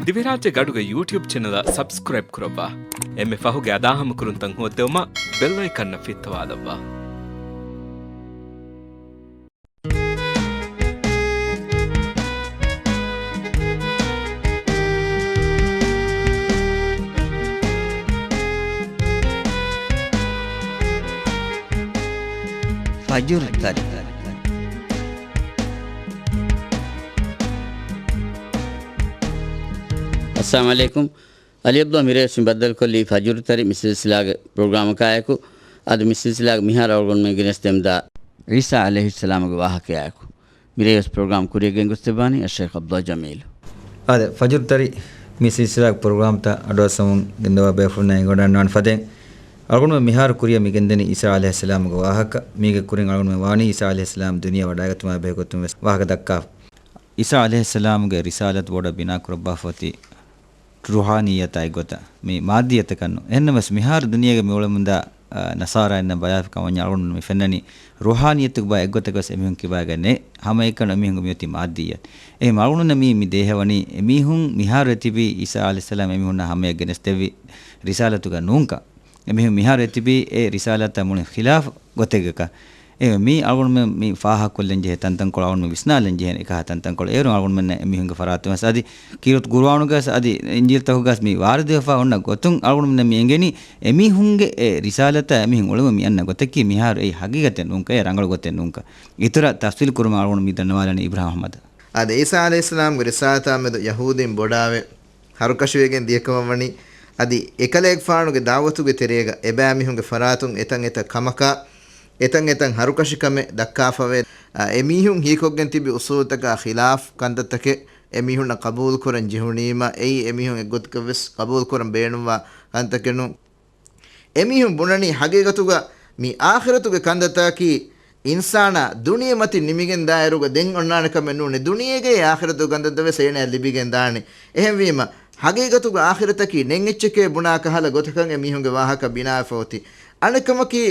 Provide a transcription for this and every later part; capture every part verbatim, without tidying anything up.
ދިވެހިރާއްޖޭގެ އަޑުގެ ޔޫޓިއުބް ޗެނަލަށް ސަބްސްކްރައިބް ކުރައްވާ. އެންމެ ފަހުގެ އަދާހަމަކުރުންތައް ހޯއްދެވުމަށް ބެލް އައިކަންއަށް ފިއްތަވާލައްވާ. ފަޖުރު ތަރި. އައްސަލާމު ޢަލައިކުމް. އަލީ ޢަބްދުﷲ މިރޭވެސް މި ބައްދަލުކޮށްލީ ފަޖުރު ތަރި މި ސިލްސިލާގެ ޕްރޮގްރާމަކާއެކު. އަދި މި ސިލްސިލާގެ މިހާރު އަޅުގަނޑުމެން ގެނެސްދެމުންދާ ޢީސާ ޢަލައިހިއްސަލާމުގެ ވާހަކަޔާއެކު. މިރޭވެސް ޕްރޮގްރާމް ކުރިޔަށް ގެންގޮސްދެއްވާނީ އައްޝައިޚް ޢަބްދުﷲ ޖަމީލު. އާދެ، ފަޖުރު ތަރި މި ސިލްސިލާގެ ޕްރޮގްރާމްތައް އަޑުއައްސަމުން ގެންދަވާ ބޭފުޅުންނާ އެނގިވަޑައިގަންނަވާނެ ފަދައިން، އަޅުގަނޑުމެން މިހާރު ކުރިޔަށް މި ގެންދަނީ ޢީސާ ޢަލައިހިއްސަލާމުގެ ވާހަކަ. މީގެ ކުރިން އަޅުގަނޑުމެން ވާނީ ޢީސާ ޢަލައިހިއްސަލާމް ދުނިޔެ ވަޑައިގަތުމާ ބެހޭގޮތުން ވެސް ވާހަކަ ދައްކާފަ. ޢީސާ ޢަލައިހިއްސަލާމުގެ ރިސާލަތު ބޮޑަށް ބިނާކުރައްވާފަ އޮތީ ރޫޙާނިއްޔަތާ އެއްގޮތަށް، މި މާއްދިއްޔަތަކަށް ނޫން. އެހެންނަމަވެސް، މިހާރު ދުނިޔޭގަ މި އުޅެމުންދާ، އަ، ނަޞާރާއިންނަށް ބަލާފިކަމަށް ވަންޏާ އަޅުގަނޑު މި ފެންނަނީ ރޫޙާނިއްޔަތުގެ ބައެއް އެއްގޮތަކަށް ވެސް އެމީހުން ކިބާގަ ނެތް. ހަމައެކަނި އެމީހުންގެ މިއޮތީ މާއްދިއްޔަތް. އެހެން އަޅުގަނޑުންނަށް މީ، މި ދޭހަވަނީ އެމީހުން މިހާރު އެތިބީ ޢީސާ ޢަލައިހިއްސަލާމް އެމީހުންނާ ހަމަޔަށް ގެނެސްދެއްވި ރިސާލަތުގަ ނޫންކަން. އެމީހުން މިހާރު އެތިބީ އެ ރިސާލަތާ މުޅިން ޚިލާފު ގޮތެއްގަކަށް. އެ މީ އަޅުގަނޑުމެން މި ފާހަގަކޮށްލަން ޖެހޭ ތަންތަންކޮޅު، އަޅުގަނޑުމެން ވިސްނާލަން ޖެހޭ އެކަހަ ތަންތަންކޮޅު. އޭރު އަޅުގަނޑުމެންނަށް އެމީހުންގެ ފަރާތުން ވެސް އަދި ކީރިތި ޤުރުއާނުގަސް އަދި އިންޖީލްތަކުގަސް މި ވާރިދުވެފަ އޮންނަ ގޮތުން އަޅުގަނޑުމެންނަށް މި އެނގެނީ އެމީހުންގެ އެ ރިސާލަތާ އެމީހުން އުޅެމުން މި އަންނަ ގޮތަކީ މިހާރު އެއީ ޙަޤީޤަތެއް ނޫންކަން، އެ ރަނގަޅު ގޮތެއް ނޫންކަން. އިތުރަށް ތަފްޞީލް ކުރުމަށް އަޅުގަނޑު މި ދަންނަވާލަނީ އިބްރާހިމް އަޙްމަދަށް. އާދެ، ޢީސާ ޢަލައިހިއްސަލާމްގެ ރިސާލަތާ މެދު ޔަހޫދީން ބޮޑާވެ ހަރުކަށިވެގެން ދިޔަކަމަށްވަނީ، އަދި އެކަލޭގެފާނުގެ ދަޢުވަތުގެ ތެރޭގަ އެބައިމީހުންގެ ފަރާތުން އެތަން އެތައް ކަމަކާ، އެތަން އެތަން ހަރުކަށިކަމެއް ދައްކާފަވޭ. އަ، އެމީހުން ހީކޮށްގެން ތިބި އުޞޫލުތަކާ ޚިލާފް ކަންތައްތަކެއް އެމީހުންނަށް ޤަބޫލުކުރަން ޖެހުނީމަ، އެއީ އެމީހުން އެއްގޮތަކަށްވެސް ޤަބޫލުކުރަން ބޭނުންވާ ކަންތަކެއް ނޫން. އެމީހުން ބުނަނީ ޙަޤީޤަތުގަ މި އާޚިރަތުގެ ކަންތައްތަކަކީ އިންސާނާ ދުނިޔެ މަތިން ނިމިގެން ދާއިރުގަ ދެން އޮންނާނެ ކަމެއް ނޫނޭ. ދުނިޔޭގައި އާޚިރަތުގެ ކަންތައްތައް ވެސް އޭނަޔަށް ލިބިގެން ދާނެ. އެހެންވީމަ، ޙަޤީޤަތުގަ އާޚިރަތަކީ ނެތް އެއްޗެކޭ ބުނާ ކަހަލަ ގޮތަކަށް އެމީހުންގެ ވާހަކަ ބިނާވެފަ އޮތީ. އަނެއް ކަމަކީ،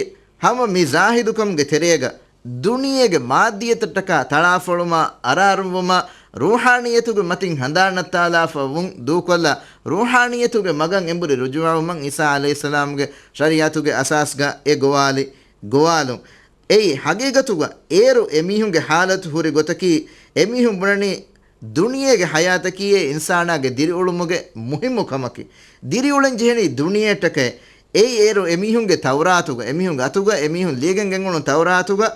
ހަމަ މި ޒާހިދުކަމުގެ ތެރޭގަ ދުނިޔޭގެ މާއްދިއްޔަތަށްޓަކާ ތަޅާފޮޅުމާ، އަރާރުންވުމާ، ރޫޙާނިއްޔަތުގެ މަތިން ހަނދާން ނައްތާލާފަ ވުން ދޫކޮށްލާ، ރޫޙާނިއްޔަތުގެ މަގަށް އެނބުރި ރުޖޫޢަވުމަށް ޢީސާ ޢަލައިހިއްސަލާމްގެ ޝަރީޢަތުގެ އަސާސްގަ އެ ގޮވާލި ގޮވާލުން. އެއީ ޙަޤީޤަތުގަ އޭރު އެމީހުންގެ ޙާލަތު ހުރި ގޮތަކީ، އެމީހުން ބުނަނީ ދުނިޔޭގެ ޙަޔާތަކީ އެ އިންސާނާގެ ދިރިއުޅުމުގެ މުހިއްމު ކަމަކީ. ދިރިއުޅެން ޖެހެނީ ދުނިޔެއަށްޓަކައި. އެއީ އޭރު އެމީހުންގެ ތައުރާތުގަ، އެމީހުންގެ އަތުގަ، އެމީހުން ލިޔެގެން ގެންގުޅުނު ތައުރާތުގަ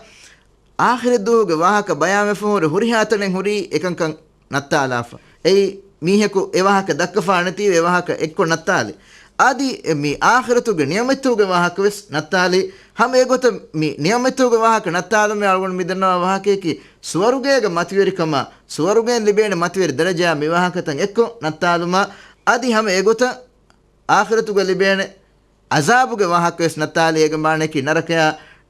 އާޚިރަތްދުވަހުގެ ވާހަކަ ބަޔާންވެފަ ހުރި ހުރިހާ ތަނެއް ހުރީ އެކަންކަން ނައްތާލާފަ. އެއީ މީހަކު އެ ވާހަކަ ދައްކަފާނެތީވެ އެ ވާހަކަ އެއްކޮށް ނައްތާލި. އަދި މި އާޚިރަތުގެ ނިޢުމަތްތަކުގެ ވާހަކަ ވެސް ނައްތާލި. ހަމަ އެގޮތަށް މި ނިޢުމަތްތަކުގެ ވާހަކަ ނައްތާލުމޭ އަޅުގަނޑު މިދަންނަވާ ވާހަކަޔަކީ، ސުވަރުގޭގެ މަތިވެރިކަމާ، ސުވަރުގޭން ލިބޭނެ މަތިވެރި ދަރަޖާ މި ވާހަކަތައް އެއްކޮށް ނައްތާލުމާ، އަދި ހަމަ އެގޮތަށް އާޚިރަތުގަ ލިބޭނެ ޢަޒާބުގެ ވާހަކަވެސް ނައްތާލި. އޭގެ މާނައަކީ ނަރަކަޔާ،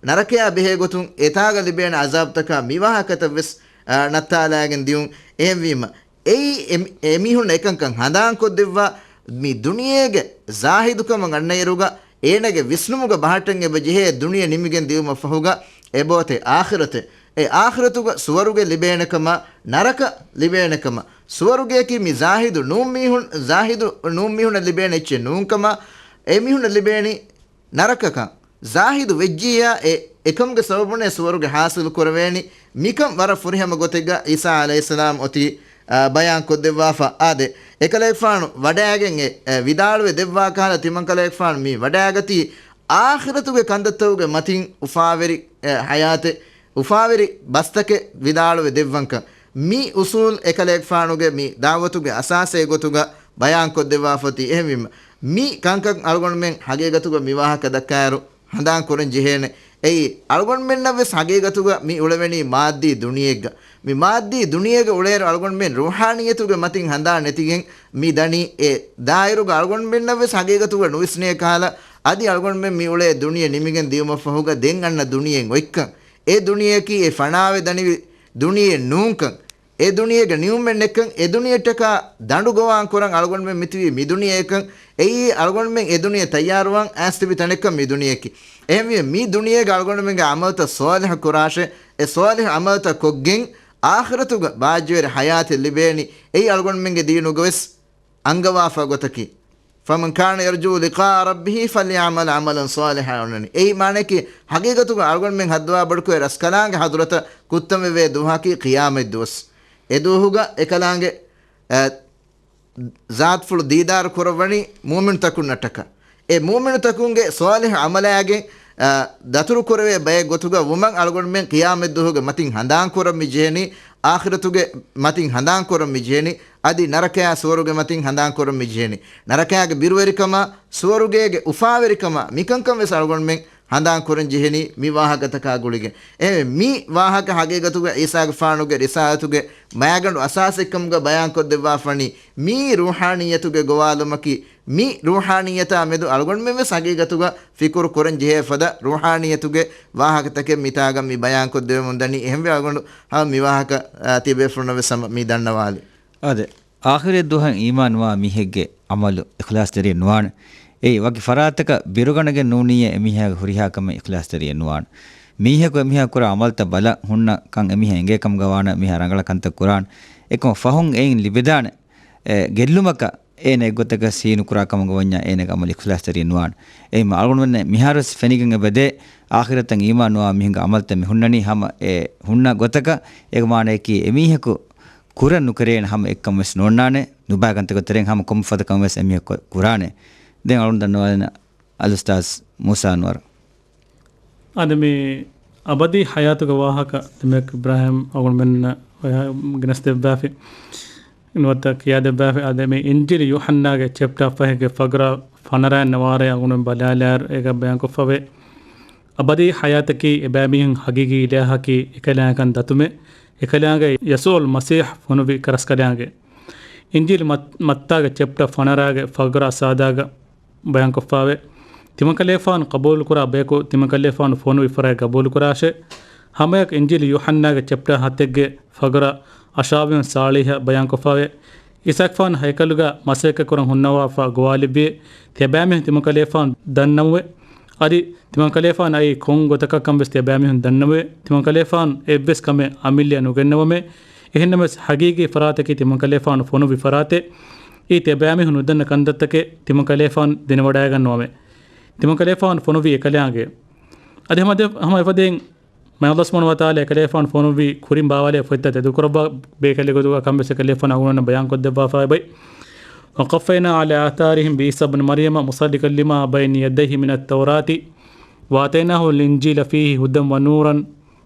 ނަރަކަޔާ ބެހޭގޮތުން އެތާގަ ލިބޭނެ ޢަޒާބުތަކާ މި ވާހަކަތައްވެސް، އާ، ނައްތާލާގެން ދިޔުން. އެހެންވީމަ، އެއީ އެ، އެމީހުންނަށް އެކަންކަން ހަނދާންކޮށްދެއްވާ، މި ދުނިޔޭގެ ޒާހިދުކަމަށް އަންނައިރުގަ އޭނަގެ ވިސްނުމުގަ ބަހައްޓަން އެބަ ޖެހޭ ދުނިޔެ ނިމިގެން ދިޔުމަށްފަހުގަ އެބައޮތޭ އާޚިރަތެއް. އެ އާޚިރަތުގަ ސުވަރުގެ ލިބޭނެކަމާ، ނަރަކަ ލިބޭނެކަމަށް. ސުވަރުގެއަކީ މި ޒާހިދު ނޫން މީހުން، ޒާހިދު ނޫން މީހުންނަށް ލިބޭނެ އެއްޗެއް ނޫންކަމަށް، އެމީހުންނަށް ލިބޭނީ ނަރަކަކަން. ޒާހިދު ވެއްޖިއްޔާ އެ އެކަމުގެ ސަބަބުން އެ ސުވަރުގެ ޙާޞިލު ކުރެވޭނީ. މިކަން ވަރަށް ފުރިހަމަ ގޮތެއްގަ ޢީސާ ޢަލައިހިއްސަލާމް އޮތީ، އާ، ބަޔާން ކޮށްދެއްވާފަ. އާދެ، އެކަލޭގެފާނު ވަޑައިގެން އެ، އެ، ވިދާޅުވެ ދެއްވާ ކަހަލަ ތިމަންކަލޭގެފާނު މި ވަޑައިގަތީ އާޚިރަތުގެ ކަންތައްތަކުގެ މަތިން އުފާވެރި، އެ، ޙަޔާތެއް، އުފާވެރި ބަސްތަކެއް ވިދާޅުވެ ދެއްވަންކަން. މި އުޞޫލް އެކަލޭގެފާނުގެ މި ދަޢުވަތުގެ އަސާސެއް ގޮތުގަ ބަޔާން ކޮށްދެއްވާފަ އޮތީ. އެހެންވީމަ، މި ކަންކަން އަޅުގަނޑުމެން ޙަޤީޤަތުގަ މި ވާހަކަ ދައްކާއިރު ހަނދާން ކުރަން ޖެހޭނެ. އެއީ، އަޅުގަނޑުމެންނަށް ވެސް ޙަޤީޤަތުގަ މި އުޅެވެނީ މާއްދީ ދުނިޔެއެއްގަ. މި މާއްދީ ދުނިޔޭގަ އުޅޭއިރު އަޅުގަނޑުމެން ރޫޙާނިއްޔަތުގެ މަތިން ހަނދާން ނެތިގެން މި ދަނީ. އެ ދާއިރުގަ އަޅުގަނޑުމެންނަށް ވެސް ޙަޤީޤަތުގަ ނުވިސްނޭ ކަހަލަ، އަދި އަޅުގަނޑުމެން މި އުޅޭ ދުނިޔެ ނިމިގެން ދިޔުމަށްފަހުގަ ދެން އަންނަ ދުނިޔެއިން އޮތްކަން. އެ ދުނިޔެއަކީ އެ ފަނާވެ ދަނިވި ދުނިޔެއެއް ނޫންކަން. އެ ދުނިޔޭގަ ނިމުމެއް ނެތްކަން، އެ ދުނިޔެއަށްޓަކާ ދަނޑު ގޮވާން ކުރަން އަޅުގަނޑުމެން މިތިބީ މި ދުނިޔެއަކަށް. އެއީ އަޅުގަނޑުމެން އެ ދުނިޔެ ތައްޔާރުވާން އައިސް ތިބި ތަނެއްކަން މި ދުނިޔެއަކީ. އެހެންވީމަ، މި ދުނިޔޭގަ އަޅުގަނޑުމެންގެ ޢަމަލުތައް ޞާލިޙު ކުރާށޭ، އެ ޞާލިޙު ޢަމަލުތައް ކޮށްގެން އާޚިރަތުގަ ބާއްޖަވެރި ޙަޔާތެއް ލިބޭނީ. އެއީ އަޅުގަނޑުމެންގެ ދީނުގަވެސް އަންގަވާފަ ގޮތަކީ، فمن كان يرجو لقاء ربه فليعمل عملا صالحا އޮންނަނީ. އެއީ މާނައަކީ، ހަގީގަތުގަ އަޅުގަނޑުމެން ހައްދަވާ ބޮޑުކުރޭ ރަސްކަލާނގެ ޙަޟްރަތަށް ކުއްތަންވެވޭ ދުވަހަކީ ޤިޔާމަތް ދުވަސް. އެ ދުވަހުގަ އެކަލާނގެ، އަ، ޒާތުފުޅު ދީދާރު ކުރައްވަނީ މުއުމިނުތަކުންނަށްޓަކާ. އެ މުއުމިނުތަކުންގެ ޞާލިޙު ޢަމަލާގެ، އަ، ދަތުރުކުރެވޭ ބައެއް ގޮތުގަ ވުމަށް އަޅުގަނޑުމެން ޤިޔާމަތްދުވަހުގެ މަތިން ހަނދާންކުރަން މި ޖެހެނީ، އާޚިރަތުގެ މަތިން ހަނދާންކުރަން މި ޖެހެނީ، އަދި ނަރަކަޔާ ސުވަރުގެ މަތިން ހަނދާންކުރަން މި ޖެހެނީ. ނަރަކަޔާގެ ބިރުވެރިކަމާ، ސުވަރުގޭގެ އުފާވެރިކަމާ، މިކަންކަން ވެސް އަޅުގަނޑުމެން ހަނދާންކުރަން ޖެހެނީ މި ވާހަކަތަކާ ގުޅިގެން. އެހެންވެ، މި ވާހަކަ ހަގީގަތުގަ ޢީސާގެފާނުގެ ރިސާލަތުގެ މައިގަނޑު އަސާސެއްކަމުގަ ބަޔާންކޮށްދެއްވާފަނީ، މީ ރޫޙާނިއްޔަތުގެ ގޮވާލުމަކީ، މި ރޫޙާނިއްޔަތާ މެދު އަޅުގަނޑުމެން ވެސް ހަގީގަތުގަ ފިކުރު ކުރަން ޖެހޭ ފަދަ ރޫޙާނިއްޔަތުގެ ވާހަކަތަކެއް މިތާގަ މި ބަޔާންކޮށްދެވެމުން ދަނީ. އެހެންވެ އަޅުގަނޑު ހަމަ މި ވާހަކަ، އާ، ތިބޭފުޅުންނަށް ވެސް ހަމަ މި ދަންނަވާލި. އާދެ، އާޚިރަތް ދުވަހަށް އީމާންވާ މީހެއްގެ ޢަމަލު އިޚްލާޞްތެރިއެއް ނުވާނެ. އެއީ، ވަކި ފަރާތަކަށް ބިރުގަނެގެން ނޫނިއްޔާ އެމީހާގެ ހުރިހާ ކަމެއް އިޚްލާޞްތެރިއެއް ނުވާނެ. މީހަކު އެމީހާ ކުރާ ޢަމަލުތައް ބަލަ ހުންނަ ކަން އެމީހާ އެނގޭ ކަމުގަ ވާނަމަ މީހާ ރަނގަޅަށް ކަންތައް ކުރާނެ. އެކަމަށް ފަހުން އެއިން ލިބިދާނެ، އެ، ގެއްލުމަކަށް އޭނަ އެއްގޮތަކަށް ސީނުކުރާ ކަމުގަ ވަންޏާ އޭނަގެ ޢަމަލު އިޚްލާޞްތެރިއެއް ނުވާނެ. އެހެންވީމަ އަޅުގަނޑުމެންނަށް މިހާރުވެސް ފެނިގެން އެބަދޭ، އާޚިރަތަށް އީމާންވާ މީހުންގެ ޢަމަލުތައް މި ހުންނަނީ ހަމަ އެ ހުންނަ ގޮތަކަށް. އޭގެ މާނައަކީ އެމީހަކު ކުރަން ނުކެރޭނެ ހަމަ އެއްކަމެއް ވެސް ނޯންނާނެ، ނުބައި ކަންތަކުގެ ތެރެއިން ހަމަ ކޮންމެ ފަދަ ކަމެއް ވެސް އެމީހަކު ކުރާނެ. ދެން އަޅުން ދަންނަވާލަން އަލްއުސްތާޛް މޫސާ އަންވަރު. އަދި މި އަބަދީ ޙަޔާތުގެ ވާހަކަ ދެމެކް އިބްރާހިމް އަޅުގަނޑުމެންނަށް ގެނެސްދެއްވާފި. ނުވަތަ ކިޔާދެއްވާފަ. އާދެ، މި އިންޖީލު ޔޫޙަންނާގެ ޗެޕްޓާ ފަހެއްގެ ފަގުރާ ފަނަރައިން ވާރޭ އަޅުގަނޑު ބަލާލާއިރު އޭގަ ބަޔާންކޮށްފަވޭ، އަބަދީ ޙަޔާތަކީ އެބައިމީހުން ހަގީގީ އިލާހަކީ އެކަލާނގެކަން ދަތުމެއް، އެކަލާނގެ ޔަސޫޢުލް މަސީޙް ފޮނުއްވި ކަރަސްކަލާނގެ. އިންޖީލު މަތް-، މައްތާގެ ޗެޕްޓާ ފަނަރައިގެ ފަގުރާ ސާދާގަ ބަޔާންކޮށްފަވޭ. ތިމަންކަލޭފާނު ޤަބޫލުކުރާ ބަޔަކު ތިމަންކަލޭފާނު ފޮނުވި ފަރާތް ޤަބޫލުކުރާށޭ. ހަމައެއަކު އިންޖީލު ޔޫޙަންނާގެ ޗެޕްޓާ ހަތެއްގެ ފަގުރާ އަޝްރާފުލް ޞާލިޙް ބަޔާންކޮށްފަވޭ. އީސާގެފާނު ހައިކަލުގަ މަސައްކަތްކުރަން ހުންނަވާފަ ގޮވާލެއްވިއޭ. ތިޔަބައިމީހުން ތިމަންކަލޭފާނު ދަންނަމުވޭ. އަދި ތިމަންކަލޭފާނު އައީ ކޮން ގޮތަކަށްކަން ވެސް ތިޔަބައިމީހުން ދަންނަމުވޭ. ތިމަންކަލޭފާނު އެއްވެސް ކަމެއް އަމިއްލައަށް ނުގެންނަވަމޭ. އެހެންނަމަވެސް ހަގީގީ ފަރާތަކީ ތިމަންކަލޭފާނު ފޮނުއްވި ފަރާތެއް. އެއީ ތިޔަބައިމީހުން ނުދަންނަ ކަންތައްތަކެއް ތިމަންކަލޭފާނު ދެނެވަޑައިގަންނަވަމޭ. ތިމަންކަލޭފާނު ފޮނުއްވީ އެކަލާނގެ. އަދި ހަމަ ދެ-، ހަމަ އެފަދައިން މާތް ﷲ ސުބްޙާނަހޫ ވަތަޢާލާ އެކަލޭފާނު ފޮނުއްވި ކުރިން ބާވާލެވޭ ފޮތްތައް ތެދުކުރައްވާ ބޭކަލެއް ގޮތުގަ ކަން ވެސް އެކަލޭފާނު އަޅުގަނޑުމެންނަށް ބަޔާންކޮށްދެއްވާފައި އޮތް. وقفينا على آثارهم بعيسى ابن مريم مصدقا لما بين يديه من التوراة وآتيناه الإنجيل فيه هدى ونورا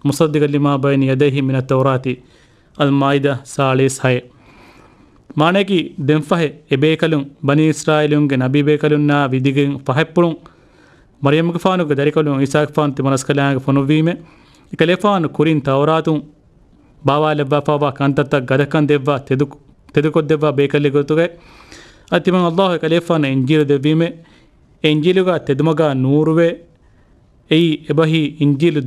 مصدقا لما بين يديه من التوراة. އަލްމާއިދާ ސާޅީސް ހައެއް. މާނައަކީ، ދެންފަހެ އެބޭކަލުން ބަނީ އިސްރާއީލުންގެ ނަބީބޭކަލުންނާ ވިދިގެން ފަހަތްޕުޅުން މަރްޔަމްގެފާނުގެ ދަރިކަލުން ޢީސާގެފާނު ތިމަންރަސްކަލާނގެ ފޮނުއްވީމޭ. އެކަލޭފާނު ކުރިން ތައުރާތުން ބާވާލައްވާފައިވާ ކަންތައްތައް ގަދަކަން ދެއްވާ ތެދު-، ތެދުކޮށްދެއްވާ ބޭކަލެއް ގޮތުގައި، އަދި ތިމަން ﷲ އެކަލޭފާނަށް އިންޖީލު ދެއްވީމޭ. އެ އިންޖީލުގަ ތެދުމަގާ ނޫރުވޭ. އެއީ އެބަހީ އިންޖީލު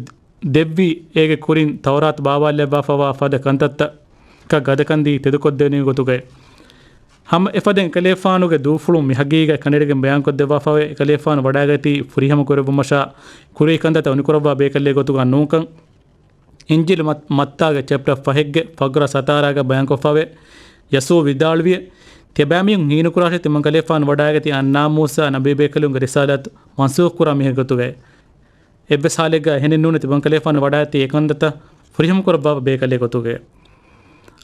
ދެއްވީ އޭގެ ކުރިން ތައުރާތު ބާވާލައްވާފައިވާ ފަދަ ކަންތައްތައް ގަދަކަންދީ ތެދުކޮށްދެވެނީ ގޮތުގައި. ހަމަ އެފަދައިން އެކަލޭފާނުގެ ދޫފުޅުން މި ހަގީގަތް ކަނޑައެޅިގެން ބަޔާންކޮށްދެއްވާފައިވޭ، އެކަލޭފާނު ވަޑައިގަތީ ފުރިހަމަ ކުރެއްވުމަށާ ކުރީ ކަންތައްތައް އޮނިކުރައްވާ ބޭކަލެއް ގޮތުގަ ނޫންކަން. އިންޖީލު މަ-، މައްތާގެ ޗެޕްޓާ ފަހެއްގެ ފަގުރާ ސަތާރައިގަ ބަޔާންކޮށްފައިވޭ، ޔަސޫ ވިދާޅުވިއޭ، ތިޔަބައިމީހުން ހީނުކުރާށޭ ތިމަންކަލޭފާނު ވަޑައިގަތީ އަންނާމޫސާ ނަބީބޭކަލުންގެ ރިސާލަތު މަންސޫޚްކުރާ މީހެއް ގޮތުގައި. އެއްވެސް ހާލެއްގަ އެހެނެއް ނޫނޭ ތިމަންކަލޭފާނު ވަޑައިގަތީ އެކަންތައްތައް ފުރިހަމަކުރައްވާ ބޭކަލެއް ގޮތުގައި.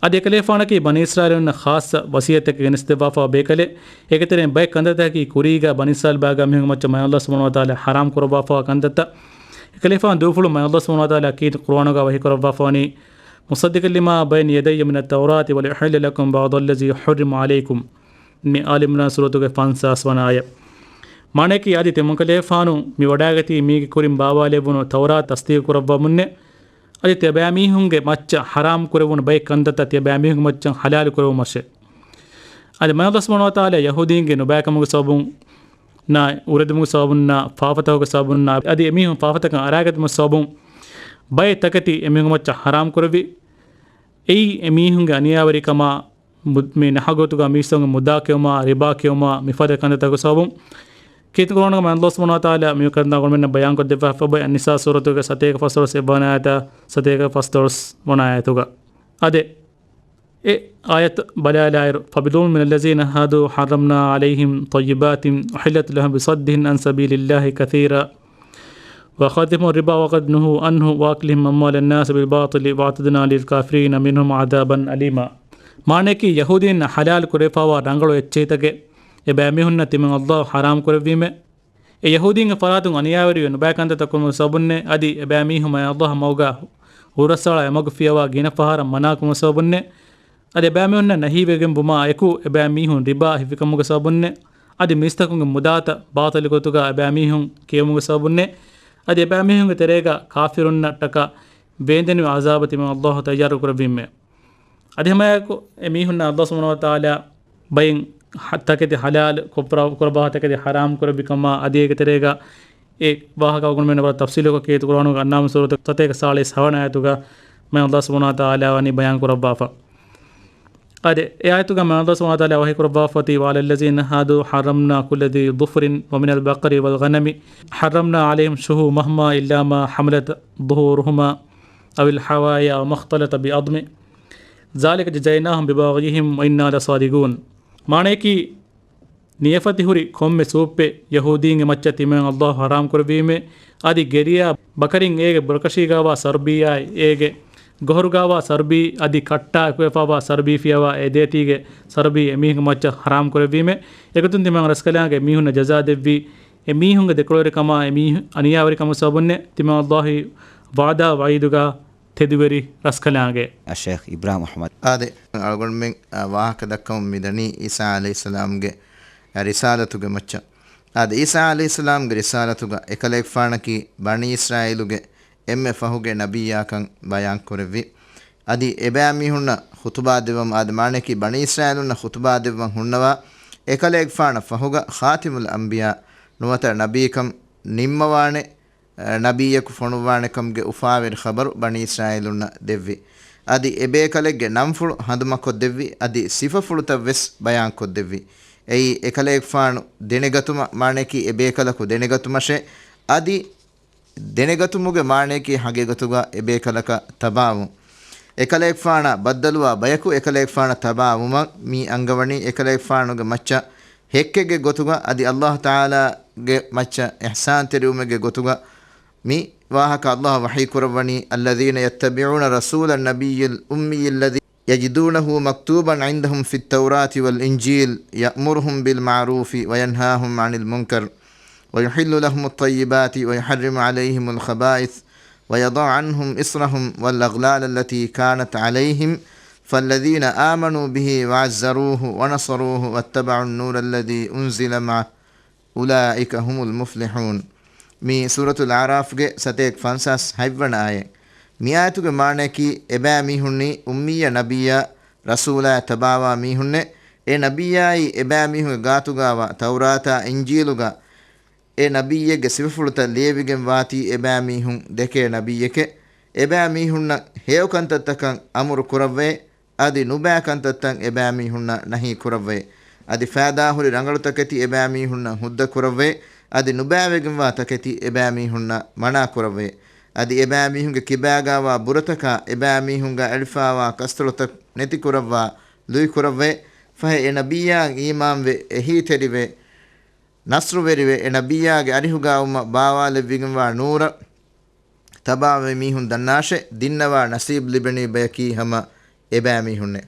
އަދި އެކަލޭފާނަކީ ބަނީ އިސްރާއީލުންނަށް ޚާއްޞަ ވަޞިއްޔަތެއް ގެނެސްދެއްވާފައިވާ ބޭކަލެއް. އޭގެ ތެރެއިން ބައެއް ކަންތައްތަކަކީ ކުރީގަ ބަނީ އިސްރާއީލް ބާގާ މީހުންގެ މައްޗަށް މާތް ﷲ ސުބްޙާނަހޫ ވަތަޢާލާ ޙަރާމް ކުރައްވާފައިވާ ކަންތައްތައް. އެކަލޭފާނު ދޫފުޅުން މާތް ﷲ ސުބްޙާނަހޫ ވަތަޢާލާ ކީރިތި ޤުރުއާނުގަ ވަޙީ ކުރައްވާފަވަނީ، مصدقا لما بين يدي من التوراة ولأحل لكم بعض الذي حرم عليكم. މި އާލި ޢިމްރާން ސޫރަތުގެ ފަންސާސް ވަނަ އާޔަތް. މާނައަކީ، އަދި ތިމަންކަލޭފާނު މި ވަޑައިގަތީ މީގެ ކުރިން ބާވާލެވުނު ތައުރާތު ތަޞްދީޤު ކުރައްވަމުންނޭ. އަދި ތިޔަބައިމީހުންގެ މައްޗަށް ޙަރާމް ކުރެވުނު ބައެއް ކަންތައްތައް ތިޔަބައިމީހުންގެ މައްޗަށް ޙަލާލު ކުރެވުމަށޭ. އަދި މާތް ﷲ ސުބްޙާނަހޫ ވަތަޢާލާ ޔަހޫދީންގެ ނުބައިކަމުގެ ސަބަބުން ނާ، އުރެދުމުގެ ސަބަބުންނާ، ފާފަތަކުގެ ސަބަބުންނާ، އަދި އެމީހުން ފާފަތަކަށް އަރާގަތުމުގެ ސަބަބުން ބައެއް ތަކެތި އެމީހުންގެ މައްޗަށް ޙަރާމް ކުރެއްވި. އެއީ އެމީހުންގެ އަނިޔާވެރިކަމާ، މު-، މި ނަހަގޮތުގަ މީސްތަކުންގެ މުދާ ކެއުމާ، ރިބާ ކެއުމާ، މިފަދަ ކަންތައްތަކުގެ ސަބަބުން. ކީރިތި ޤުރުއާނުގަ މާތް ﷲ ސުބްޙާނަހޫ ވަތަޢާލާ މި ކަންތައް އަޅުގަނޑުމެންނަށް ބަޔާންކޮށްދެއްވާފަ އޮތް. އައްނިސާ ސޫރަތުގެ ސަތޭކަ ފަސްދޮޅަސް އެއްވަނަ އާޔަތާ ސަތޭކަ ފަސްދޮޅަސް ވަނަ އާޔަތުގަ. އާދެ، އެ އާޔަތު ބަލާލާއިރު، فبظلم من الذين هادوا حرمنا عليهم طيبات أحلت لهم بصدهم عن سبيل الله كثيرا وأخذهم الربا وقد نهوا عنه وأكلهم أموال الناس بالباطل وأعتدنا للكافرين منهم عذابا أليما. މާނަޔަކީ، ޔަހޫދީންނަށް ޙަލާލު ކުރެވިފައިވާ ރަނގަޅު އެއްޗެހިތަކެއް އެބައިމީހުންނަށް ތިމަން ﷲ ޙަރާމް ކުރެއްވީމޭ. އެ ޔަހޫދީންގެ ފަރާތުން އަނިޔާވެރިވެ ނުބައި ކަންތައްތައް ކުރުމުގެ ސަބަބުންނޭ، އަދި އެބައިމީހުން މާތް ﷲ މަގުގަ ހުރަސްއަޅާ އެމަގު ފިޔަވާ ގިނަ ފަހަރަށް މަނާ ކުރުމުގެ ސަބަބުންނޭ، އަދި އެބައިމީހުންނަށް ނަހީވެގެންވުމާ އެކު އެބައިމީހުން ރިބާ ހިފިކަމުގެ ސަބަބުންނޭ، އަދި މީސްތަކުންގެ މުދާތައް ބާޠިލު ގޮތުގަ އެބައިމީހުން ކިޔެވުމުގެ ސަބަބުންނޭ، އަދި އެބައިމީހުންގެ ތެރޭގަ ކާފިރުންނަށްޓަކާ ވޭންދެނިވި ޢަޒާބަށް ތިމަން ﷲ ތައްޔާރު ކުރެއްވީމޭ. އަދި ހަމައެކު އެ މީހުންނަށް ﷲ ސުބްޙާނަހޫ ވަތަޢާލާ ބައިން ޙަ-، ތަކެތި ޙަލާލު ކޮށްފަ-، ކުރައްވާ ތަކެތި ޙަރާމް ކުރެއްވި ކަމާ، އަދި އޭގެ ތެރޭގަ އެ ވާހަކަ އަޅުގަނޑުމެން ވަރަށް ތަފްޞީލުކޮށް ކީރިތި ޤުރްއާނުގެ އަންޢާމް ސޫރަތުގެ ސަތޭކަ ސާޅީސް ހަވަނަ އާޔަތުގަ މާތް ﷲ ސުބްޙާނަހޫ ވަތަޢާލާ ވަނީ ބަޔާން ކުރައްވާފަ. އަދި އެ އާޔަތުގަ މާތް ﷲ ސުބްޙާނަހޫ ވަތަޢާލާ ވަޙީ ކުރައްވާފަ އޮތީ، وعلى الذين هادوا حرمنا كل ذي ظفر ومن البقر والغنم حرمنا عليهم شحومهما إلا ما حملت ظهورهما أو الحوايا وما اختلط بعظم ذلك جزيناهم ببغيهم وإنا لصادقون. މާނަޔަކީ، ނިޔަފަތި ހުރި ކޮންމެ ސޫއްޕެއް ޔަހޫދީންގެ މައްޗަށް ތިމަން ﷲ ޙަރާމް ކުރެއްވީމޭ. އަދި ގެރިޔާ ބަކަރިން އޭގެ ބުރަކަށީގާވާ ސަރުބީއާއި އޭގެ ގޮހޮރުގާވާ ސަރުބީ އަދި ކައްޓާ އެކުވެފައިވާ ސަރުބީ ފިޔަވާ އެ ދޭތީގެ ސަރުބީ އެމީހުންގެ މައްޗަށް ޙަރާމް ކުރެއްވީމޭ. އެގޮތުން ތިމަން ރަސްކަލާނގެ މީހުންނަށް ޖަޒާ ދެއްވީ، އެމީހުންގެ ދެކޮޅުވެރިކަމާ އެމީހު-، އަނިޔާވެރިކަމުގެ ސަބަބުންނޭ. ތިމަން ﷲ ވަޢުދާ ވަޢީދުގާ ތެދުވެރި ރަސްކަލާނގެ. އައްޝައިޚް އިބްރާހިމް އަޙްމަދު. އާދެ، އަޅުގަނޑުމެން، އާ، ވާހަކަ ދައްކަމުން މިދަނީ ޢީސާ ޢަލައިހިއްސަލާމްގެ، އާ، ރިސާލަތުގެ މައްޗަށް. އާދެ، ޢީސާ ޢަލައިހިއްސަލާމްގެ ރިސާލަތުގަ އެކަލޭގެފާނަކީ ބަނީ އިސްރާއީލުގެ އެންމެ ފަހުގެ ނަބިއްޔާކަން ބަޔާން ކުރެއްވި. އަދި އެބައިމީހުންނަށް ޚުތުބާ ދެއްވަމުން، އާދެ، މާނަޔަކީ ބަނީ އިސްރާއީލުންނަށް ޚުތުބާ ދެއްވަން ހުންނަވާ އެކަލޭގެފާނަށް ފަހުގަ ޚާތިމުލް އަންބިޔާ ނުވަތަ ނަބީކަން ނިންމަވާނެ، އަ، ނަބިއްޔަކު ފޮނުއްވާނެ ކަމުގެ އުފާވެރި ޚަބަރު ބަނީ އިސްރާއީލުންނަށް ދެއްވި. އަދި އެބޭކަލެއްގެ ނަންފުޅު ހަނދުމަކޮށްދެއްވި، އަދި ސިފަފުޅުތައް ވެސް ބަޔާންކޮށްދެއްވި. އެއީ އެކަލޭގެފާނު ދެނެގަތުމަށް، މާނަޔަކީ އެބޭކަލަކު ދެނެގަތުމަށޭ. އަދި ދެނެގަތުމުގެ މާނަޔަކީ ހަގީގަތުގަ އެބޭކަލަކަށް ތަބާވުން. އެކަލޭގެފާނާ ބައްދަލުވާ ބަޔަކު އެކަލޭގެފާނަށް ތަބާވުމަށް މި އަންގަވަނީ އެކަލޭގެފާނުގެ މައްޗަށް ހެއްކެއްގެ ގޮތުގަ އަދި ﷲ ތަޢާލާގެ މައްޗަށް އިޙްސާންތެރިވުމެއްގެ ގޮތުގަ. މި ވާހަކަ ﷲ ވަޙީ ކުރައްވަނީ، الذين يتبعون الرسول النبي الأمي الذي يجدونه مكتوبا عندهم في التوراة والإنجيل يأمرهم بالمعروف وينهاهم عن المنكر ويحل لهم الطيبات ويحرم عليهم الخبائث ويضع عنهم إصرهم والأغلال التي كانت عليهم فالذين آمنوا به وعزروه ونصروه واتبعوا النور الذي أنزل معه أولئك هم المفلحون. މީ ސޫރަތުލް އަޢުރާފްގެ ސަތޭކަ ފަންސާސް ހަތްވަނަ އާޔަތް. މި އާޔަތުގެ މާނަޔަކީ، އެބައިމީހުންނީ އުއްމިއްޔަ ނަބިއްޔާ ރަސޫލާއަށް ތަބާވާ މީހުންނޭ. އެ ނަބިއްޔާއީ އެބައިމީހުންގެ ގާތުގާވާ ތައުރާތާ އިންޖީލުގަ އެ ނަބިއްޔެއްގެ ސިފަފުޅުތައް ލިޔެވިގެން ވާތީ އެބައިމީހުން ދެކޭ ނަބިއްޔެކޭ. އެބައިމީހުންނަށް ހެޔޮ ކަންތައްތަކަށް އަމުރު ކުރައްވައޭ، އަދި ނުބައި ކަންތައްތައް އެބައިމީހުންނަށް ނަހީ ކުރައްވައޭ. އަދި ފައިދާހުރި ރަނގަޅު ތަކެތި އެބައިމީހުންނަށް ހުއްދަ ކުރައްވައޭ. އަދި ނުބައިވެގެންވާ ތަކެތި އެބައިމީހުންނަށް މަނާ ކުރައްވައޭ. އަދި އެބައިމީހުންގެ ކިބާގާވާ ބުރަތަކާ އެބައިމީހުންގާ އެޅިފާވާ ކަސްތޮޅުތައް ނެތިކުރައްވާ ލުއިކުރައްވައޭ. ފަހެ އެ ނަބިއްޔާއަށް އީމާންވެ އެހީތެރިވެ ނަޞްރުވެރިވެ، އެ ނަބިއްޔާގެ އަރިހުގާވުމަށް ބާވާލެއްވިގެންވާ ނޫރަށް ތަބާވެ މީހުން ދަންނާށޭ، ދިންނަވާ ނަސީބު ލިބެނީ ބަޔަކީ ހަމަ އެބައިމީހުންނޭ.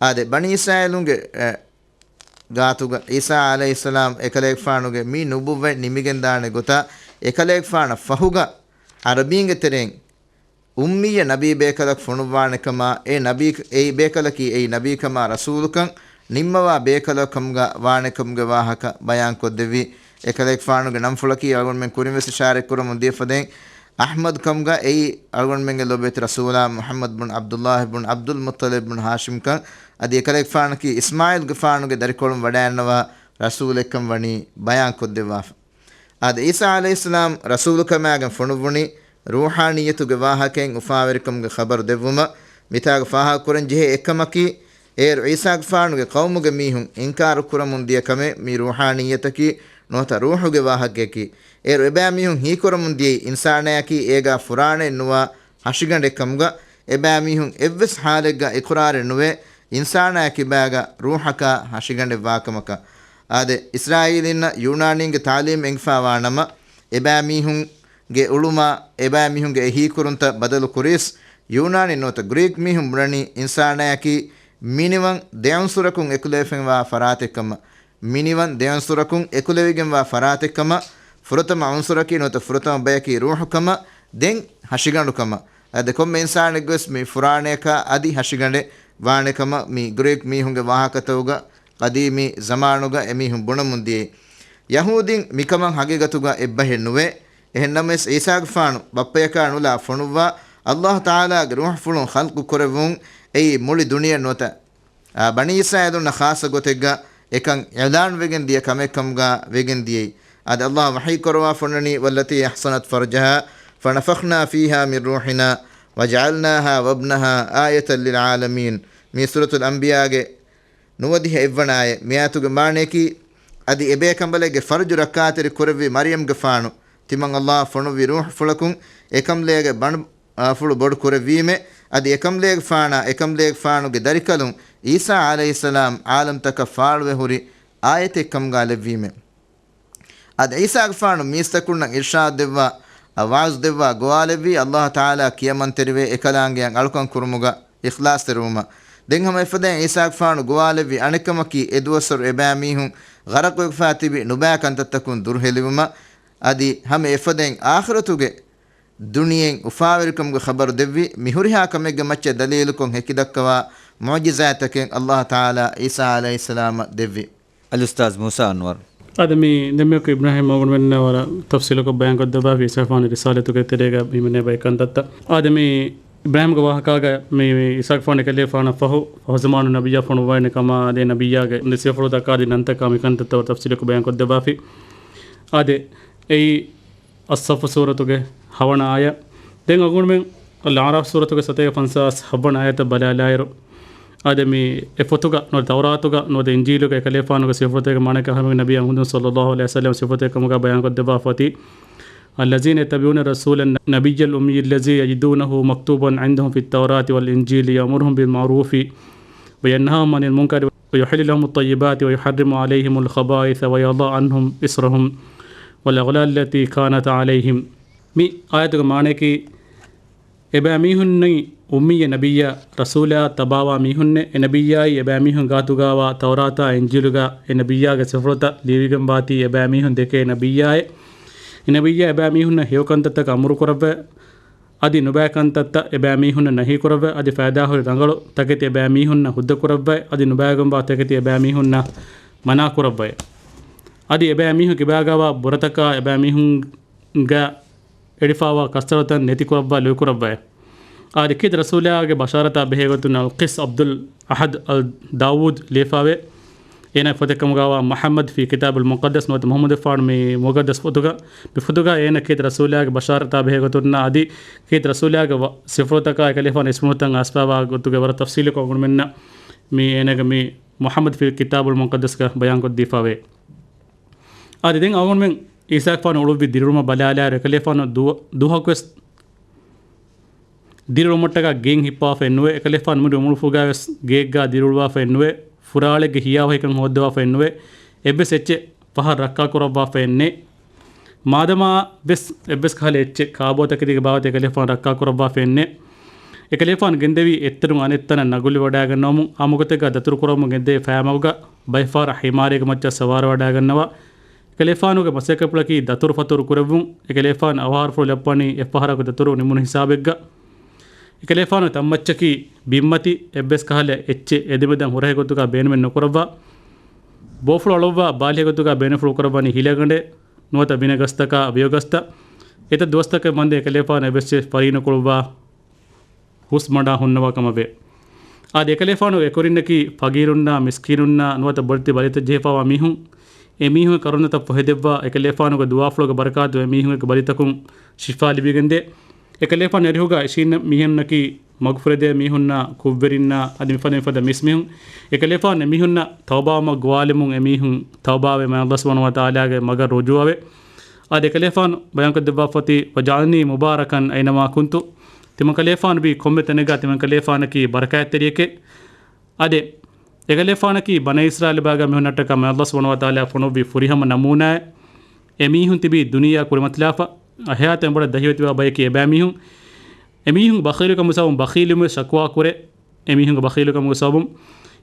އާދެ، ބަނީ އިސްރާއީލުންގެ، އެ، ގާތުގަ ޢީސާ ޢަލައިހިއްސަލާމް އެކަލޭގެފާނުގެ މި ނުބުއްވަތް ނިމިގެންދާނެ ގޮތާ، އެކަލޭގެފާނަށް ފަހުގަ ޢަރަބީންގެ ތެރެއިން އުއްމިއްޔަ ނަބީ ބޭކަލަކު ފޮނުއްވާނެކަމާ، އެ ނަބީ، އެއީ ބޭކަލަކީ އެއީ ނަބީކަމާ ރަސޫލުކަން ނިންމަވާ ބޭކަލަކު ކަމުގަ ވާނެކަމުގެ ވާހަކަ ބަޔާންކޮށްދެއްވި. އެކަލޭގެފާނުގެ ނަންފުޅަކީ އަޅުގަނޑުމެން ކުރިންވެސް އިޝާރަތްކުރަމުން ދިޔަފަދައިން އަޙްމަދު ކަމުގަ، އެއީ އަޅުގަނޑުމެންގެ ލޯބިވެތި ރަސޫލާ މުޙައްމަދު ބުން ޢަބްދުﷲ ބުން ޢަބްދުލް މުއްޠަލިބް ބުން ހާޝިމްކަން. އަދި އެކަލޭގެފާނަކީ އިސްމާޢީލްގެފާނުގެ ދަރިކޮޅުން ވަޑައިގަންނަވާ ރަސޫލެއްކަން ވަނީ ބަޔާންކޮށްދެއްވާފަ. އާދެ، ޢީސާ ޢަލައިހިއްސަލާމް ރަސޫލުކަމާގެން ފޮނުއްވުނީ ރޫޙާނިއްޔަތުގެ ވާހަކައިން އުފާވެރިކަމުގެ ޚަބަރު ދެއްވުމަށް. މިތާގަ ފާހަގަކުރަންޖެހޭ އެއްކަމަކީ، އޭރު ޢީސާގެފާނުގެ ޤައުމުގެ މީހުން އިންކާރު ކުރަމުން ދިޔަ ކަމެއް މި ރޫޙާނިއްޔަތަކީ ނުވަތަ ރޫޙުގެ ވާހަކަޔަކީ. އޭރު އެބައިމީހުން ހީކުރަމުން ދިޔައީ އިންސާނާއަކީ އޭގާ ފުރާނައެއް ނުވާ ހަށިގަނޑެއް ކަމުގަ. އެބައިމީހުން އެއްވެސް ޙާލެއްގަ އިޤުރާރެއް ނުވޭ އިންސާނާ ކިބާގަ ރޫޙަކާ ހަށިގަނޑެއް ވާކަމަކަށް. އާދެ، އިސްރާއީލީންނަށް ޔޫނާނީންގެ ތާލީމް އެނގިފާވާ ނަމަ، އެބައިމީހުންގެ އުޅުމާ، އެބައިމީހުންގެ އެ ހީކުރުންތައް ބަދަލު ކުރީސް، ޔޫނާނީން ނުވަތަ ގްރީކް މީހުން ބުނަނީ އިންސާނާއަކީ މިނިވަން ދެ އުންސުރަކުން އެކުލެވިފައިވާ ފަރާތެއްކަމަށް. މިނިވަން ދެ އުންސުރަކުން އެކުލެވިގެންވާ ފަރާތެއްކަމަށް، ފުރަތަމަ އުންސުރަކީ ނުވަތަ ފުރަތަމަ ބަޔަކީ ރޫޙުކަމަށް، ދެން ހަށިގަނޑުކަމަށް. އަދި ކޮންމެ އިންސާނެއްގެވެސް މި ފުރާނަޔަކާ އަދި ހަށިގަނޑެއް ވާނެކަމަށް މި ގްރީކް މީހުންގެ ވާހަކަތަކުގަ ޤަދީމީ ޒަމާނުގަ އެމީހުން ބުނަމުން ދިޔައީ. ޔަހޫދީން މިކަމަށް ހަގީގަތުގަ އެއްބަހެއް ނުވޭ. އެހެންނަމަވެސް ޢީސާގެފާނު ބައްޕަޔަކާ ނުލާ ފޮނުއްވާ ﷲ ތަޢާލާގެ ރޫޙުފުޅުން ޚަލްޤު ކުރެއްވުން އެއީ މުޅި ދުނިޔެ ނުވަތަ، އާ، ބަނީ އިސްރާއީލުންނަށް ޚާއްޞަ ގޮތެއްގަ އެކަން އިޢުލާން ވެގެން ދިޔަ ކަމެއް ކަމުގަ ވެގެން ދިޔައީ. އަދި ﷲ ވަޙީ ކުރައްވާ ފޮންނަނީ، "والتي أحصنت فرجها فنفخنا فيها من روحنا وجعلناها وابنها آية للعالمين." މީ ސޫރަތުލް އަންބިޔާގެ ނުވަދިހަ އެއްވަނަ އާޔަތް. މި އާޔަތުގެ މާނަޔަކީ، އަދި އެބޭކަނބަލެއްގެ ފަރުޖު ރައްކާތެރި ކުރެއްވި މަރްޔަމްގެފާނު، ތިމަން ﷲ ފޮނުއްވި ރޫޙުފުޅަކުން އެކަނބަލޭގެ ބަނޑު، އާ، ފުޅު ބޮޑު ކުރެއްވީމޭ. އަދި އެކަނބަލޭގެފާނާ، އެކަނބަލޭގެފާނުގެ ދަރިކަލުން ޢީސާ ޢަލައިހިއްސަލާމް ޢާލަމްތަކަށް ފާޅުވެ ހުރި އާޔަތެއް ކަމުގަ ލެއްވީމޭ. އަދި ޢީސާގެފާނު މީސްތަކުންނަށް އިރްޝާދު ދެއްވާ، އަ، ވަޢުޒު ދެއްވާ ގޮވާލެއްވީ، ﷲ ތަޢާލާ ކިޔަމަންތެރިވޭ އެކަލާނގެއަށް އަޅުކަން ކުރުމުގަ އިޚްލާޞްތެރިވުމަށް. ދެން ހަމަ އެފަދައިން ޢީސާގެފާނު ގޮވާލެއްވި އަނެއްކަމަކީ، އެދުވަސްވަރު އެބައިމީހުން ޣަރަޤުވެފާ ތިބި ނުބައި ކަންތައްތަކުން ދުރުހެލިވުމަށް. އަދި ހަމަ އެފަދައިން އާޚިރަތުގެ ދުނިޔެއިން އުފާވެރިކަމުގެ ޚަބަރު ދެއްވި، މިހުރިހާ ކަމެއްގެ މައްޗަށް ދަލީލުކޮށް ހެކިދައްކަވާ މުޢުޖިޒާތްތަކެއް ﷲ ތަޢާލާ ޢީސާ ޢަލައިހިއްސަލާމަށް ދެއްވި. އަލްއުސްތާޛް މޫސާ އަންވަރު. އާދެ، މި ދެންމެ އިބްރާހިމް މަގުން ވެންނަ ވަރަށް ތަފްސީލުކޮށް ބަޔާންކޮށްދެއްވާފި އިސްރާފާން ރިސާލަތުގެ ތެރޭގަ ހިމެނޭ ބައެއް ކަންތައްތައް. އާދެ، މި އިބްރާހިމްގެ ވާހަކާގަ މި، މި އިސްރާފާން އެކަލޭފާނަށް ފަހު، ފަހުޒަމާނު ނަބިއްޔާ ފޮނުއްވައިނެ ކަމާ، އާދެ، ނަބިއްޔާގެ ސިފަފުޅުތަކާ އަދި ނަންތަކާ މި ކަންތައްތައް ވަރަށް ތަފްސީލުކޮށް ބަޔާންކޮށްދެއްވާފި. އާދެ، އެއީ އައްޞައްފު ސޫރަތުގެ ހަވަނަ އާޔަތް. ދެން އަގުންމެން އަލްއަޢްރާފް ސޫރަތުގެ ސަތޭކަ ފަންސާސް ހައްވަނަ އާޔަތަށް ބަލާލާއިރު، އާދެ، މި އެ ފޮތުގަ ނުވަތަ ތައުރާތުގަ ނުވަތަ އިންޖީލުގަ އެކަލޭފާނުގެ ސިފަފުޅުތަކުގެ މާނައަކީ އަހަރެމެންގެ ނަބިއްޔާ މުޙައްމަދު ޞައްލައްލާހު ޢަލައިހި ވަސައްލަމް ސިފަފުޅުތަކެއް ކަމުގަ ބަޔާންކޮށްދެއްވާފަ އޮތީ، الذين يتبعون الرسول النبي الأمي الذي يجدونه مكتوبا عندهم في التوراة والإنجيل يأمرهم بالمعروف وينهاهم عن المنكر ويحل لهم الطيبات ويحرم عليهم الخبائث ويضع عنهم إصرهم والأغلال التي كانت عليهم. މި އާޔަތުގެ މާނައަކީ، އެބައިމީހުންނީ އުއްމިއްޔަ ނަބިއްޔާ ރަސޫލާ ތަބާވާ މީހުންނޭ. އެ ނަބިއްޔާއީ އެބައިމީހުން ގާތުގާވާ ތައުރާތާ އިންޖީލުގަ އެ ނަބިއްޔާގެ ސިފަފުޅުތައް ލިޔެވިގެންވާތީ އެބައިމީހުން ދެކޭ ނަބިއްޔާއޭ. އެ ނަބިއްޔާ އެބައިމީހުންނަށް ހެޔޮކަންތައްތަކަށް އަމުރުކުރައްވައި، އަދި ނުބައި ކަންތައްތައް އެބައިމީހުންނަށް ނަހީކުރައްވައި، އަދި ފައިދާހުރި ރަނގަޅު ތަކެތި އެބައިމީހުންނަށް ހުއްދަކުރައްވައި، އަދި ނުބައިގެންވާ ތަކެތި އެބައިމީހުންނަށް މަނާކުރައްވައި. އަދި އެބައިމީހުން ކިބާގާވާ ބުރަތަކާ އެބައިމީހުންގެ އެޅިފާވާ ކަސްތަޅުތައް ނެތިކުރައްވާ ލުއިކުރައްވައި. އާދެ، އެކީ ރަސޫލާގެ ބަޝާރަތާ ބެހޭގޮތުން އަލްޤިއްސް ޢަބްދުލް އަޙަދު އަލް ދާވޫދު ލިޔެފާވޭ. އޭނާ ފޮތެއްކަމުގާވާ މުޙައްމަދު ފީ ކިތާބުލް މުޤައްދަސް ނުވަތަ މުޙައްމަދުފާނު މި މުޤައްދަސް ފޮތުގަ، މި ފޮތުގަ އޭނަ އެކީ ރަސޫލާގެ ބަޝާރަތާ ބެހޭގޮތުންނާ އަދި އެކީ ރަސޫލާގެ ވަ-، ސިފަފުޅުތަކާ އެކަލޭފާނު އިސްމުނުތައް އައިސްފާވާ ގޮތުގެ ވަރަށް ތަފްސީލުކޮށް އަޅުގަނޑުމެންނަށް މި އޭނަގެ މި މުޙައްމަދު ފީ ކިތާބުލް މުޤައްދަސްގަ ބަޔާންކޮށްދީފާވޭ. އާދެ، ދެން އަޅުގަނޑުމެން އީސާގެފާނު އުޅުއްވި ދިރިއުޅުމަށް ބަލާލާއިރު، އެކަލޭފާނު ދުވަ-، ދުވަހަކުވެސް ދިރިއުޅުމަށްޓަކާ ގެއިން ހިއްޕާފައެއް ނުވޭ. އެކަލޭފާނު މުޅި އުމުރުފުޅުގައިވެސް ގެއެއްގާ ދިރިއުޅުވާފައެއް ނުވޭ. ފުރާޅެއްގެ ހިޔާވަހިކަން ހޯއްދަވާފައެއް ނުވޭ. އެއްވެސް އެއްޗެއް ފަހަށް ރައްކާކުރައްވާފައެއް ނެތް. މާދަމާ ވެސް އެއްވެސް ކަހަލަ އެއްޗެއް ކާބޯތަކެތީގެ ބާވަތަށް އެކަލޭފާނު ރައްކާކުރައްވާފައެއް ނެތް. އެކަލޭފާނު ގެންދެވީ އެއްތަނުން އަނެއްތަނަށް ނަގުލިވަޑައިގަންނަވަމުން، އާއްމުގޮތެއްގަ ދަތުރުކުރަމުން ގެންދެވި ފައިމަގުގަ ބައެއްފަހަރަށް ހިމާރީގެ މައްޗަށް ސަވާރުވަޑައިގަންނަވާ. އެކަލޭފާނުގެ މަސައްކަތްޕުޅަކީ ދަތުރުފަތުރު ކުރެއްވުން. އެކަލޭފާނު އަވަހާރަފުޅު ލައްޕަނީ އެއްފަހަރަކު ދަތުރު ނިމުނު ހިސާބެއްގަ. އެކަލޭފާނު ތަންމައްޗަކީ ބިންމަތި، އެއްވެސް ކަހަލަ އެއްޗެއް އެދެމެދަށް ހުރަހެއް ގޮތުގަ ބޭނުމެއް ނުކުރައްވާ. ބޯފުޅު އަޅުއްވާ ބާލިހެއް ގޮތުގަ ބޭނުންފުޅު ކުރައްވަނީ ހިލަގަނޑެއް ނުވަތަ ވިނަގަސްތަކާ ވިޔަގަސްތައް. އެތައް ދުވަސްތަކެއް މަންދެ އެކަލޭފާނު އެއްވެސް ފަރީނުކުޅުއްވާ ހުސް މަޑާ ހުންނަވާ ކަމަށް ވޭ. އާދެ، އެކަލޭފާނުގެ އެކުރިންނަކީ ފަގީރުންނާ މިސްކީނުންނާ ނުވަތަ ބޮޑެތި ބަލިތައް ޖެހިފާވާ މީހުން. އެމީހުންގެ ކަރުނަތައް ފޮހެދެއްވާ، އެކަލޭފާނުގެ ދުވާފުޅުގެ ބަރަކާތުން އެމީހުންގެ ބަލިތަކުން ޝިފާ ލިބިގެންދޭ. އެކަލޭފާނު އެރިހުގަ އިށީންނަ މީހުންނަކީ މަގުފުރެދޭ މީހުންނާ ކުށްވެރިންނާ އަދި މިފަދަ މިފަދަ މީސްމީހުން. އެކަލޭފާނު އެމީހުންނަށް ތައުބާވުމަށް ގޮވާލެމުން އެމީހުން ތައުބާވެ މާތް ﷲ ސުބްޙާނަހޫ ވަތަޢާލާގެ މަގަށް ރުޖޫޢަވެ. އަދި އެކަލޭފާނު ބަޔާންކޮށްދެއްވާފައޮތީ، "وجعلني مباركا أينما كنت." ތިމަންކަލޭފާނު ވީ ކޮންމެ ތަނެއްގަ ތިމަންކަލޭފާނަކީ ބަރަކާތްތެރިއެކޭ. އާދެ، އެކަލޭފާނަކީ ބަނީ އިސްރާއީލް ބާގަ މީހުންނަށްޓަކާ މާތް ﷲ ސުބްޙާނަހޫ ވަތަޢާލާ ފޮނުއްވި ފުރިހަމަ ނަމޫނާއެއް. އެމީހުން ތިބީ ދުނިޔެއާ ކުރިމަތިލާފަ، އެހާތަން ބޮޑަށް ދަހިވެތިވާ ބަޔަކީ އެބައިމީހުން. އެމީހުން ބަޚީލުކަމުގެ ސަބަބުން ބަޚީލުވުމުގެ ޝަކުވާ ކުރޭ. އެމީހުންގެ ބަޚީލުކަމުގެ ސަބަބުން